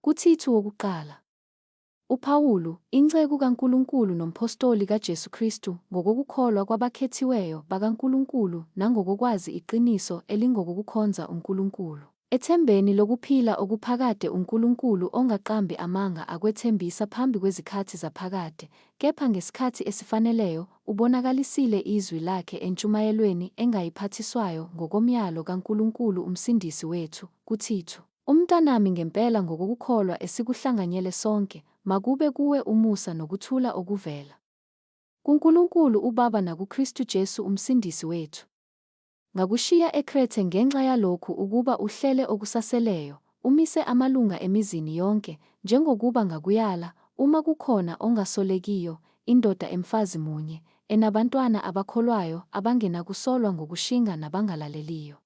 KuThithu wokuqala. UPawulu, inceku kaNkulunkulu nomphostoli kaJesu Kristu ngokokukholwa kwabakhethiweyo bakaNkulunkulu nangokokwazi iqiniso elingokokukhonza uNkulunkulu. Ethembeni lokuphila okuphakade uNkulunkulu ongaqambi amanga akwethembisa phambi kwezikhathi zaphakade, kepha ngesikhathi esifaneleyo ubonakalisile izwi lakhe entshumayelweni engayiphathiswayo ngokomyalo kaNkulunkulu uMsindisi wethu, KuThithu, umntanami ngempela ngokokukholwa esikuhlanganyele sonke, Makube kuwe umusa nokuthula okuvela kuNkulunkulu uBaba nakuKristu Jesu uMsindisi wethu. Ngakushiya eKrethe ngenxa yalokhu ukuba uhlele okusaseleyo, umise amalunga emizini yonke, njengokuba ngakuyala, uma kukhona ongasolekiyo, indoda emfazi munye, enabantwana abakholwayo abangenakusolwa ngokushinga nabangalaleliyo.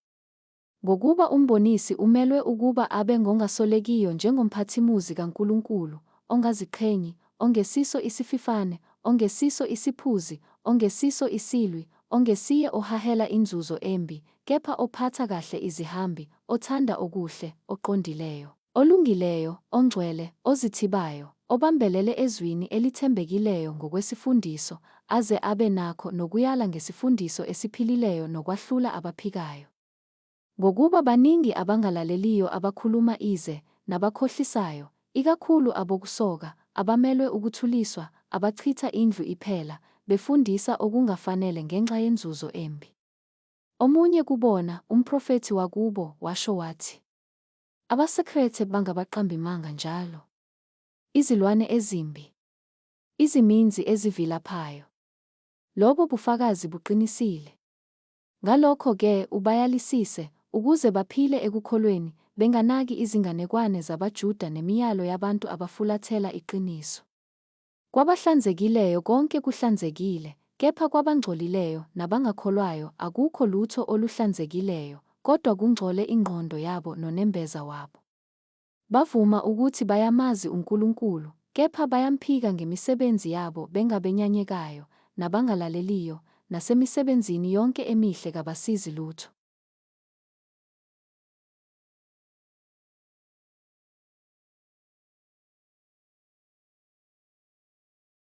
Ngokuba umbonisi umelwe ukuba abe ngongasolekiyo njengomphathimuzi kaNkulunkulu, ongaziqhenyi, ongesiso isififane, ongesiso isiphuzi, ongesiso isilwi, ongesiye ohahela inzuzo embi, kepha ophatha kahle izihambi, othanda okuhle, oqondileyo. Olungileyo, ongcwele, ozithibayo, obambelele ezwini elithembekileyo ngokwesifundiso, aze abe nakho nokuyala ngesifundiso esiphilileyo nokwahlula abaphikayo. Ngokuba baningi abangalaleliyo abakhuluma ize, nabakhohlisayo, ikakhulu abokusoka, abamelwe ukuthuliswa, abachitha indlu iphela, befundisa okungafanele ngenxa yenzuzo embi. Omunye kubona, umprofethi wakubo, washo wathi, AbaseKrethe bangabaqambimanga njalo, izilwane ezimbi, iziminzi ezivilaphayo. Lobo bufakazi buqinisile. Ngalokho-ke ubayalisise, ukuze baphile ekukholweni, benganaki izinganekwane zabaJuda nemiyalo yabantu abafulathela iqiniso. Kwabahlanzekileyo konke kuhlanzekile, kepha kwabangcolileyo nabangakholwayo akukho lutho oluhlanzekileyo, kodwa kungcole ingqondo yabo nonembeza wabo. Bavuma ukuthi bayamazi uNkulunkulu, kepha bayamphika ngemisebenzi yabo bengabenyanyekayo, nabangalaleliyo, nasemisebenzini yonke emihle kabasizi lutho.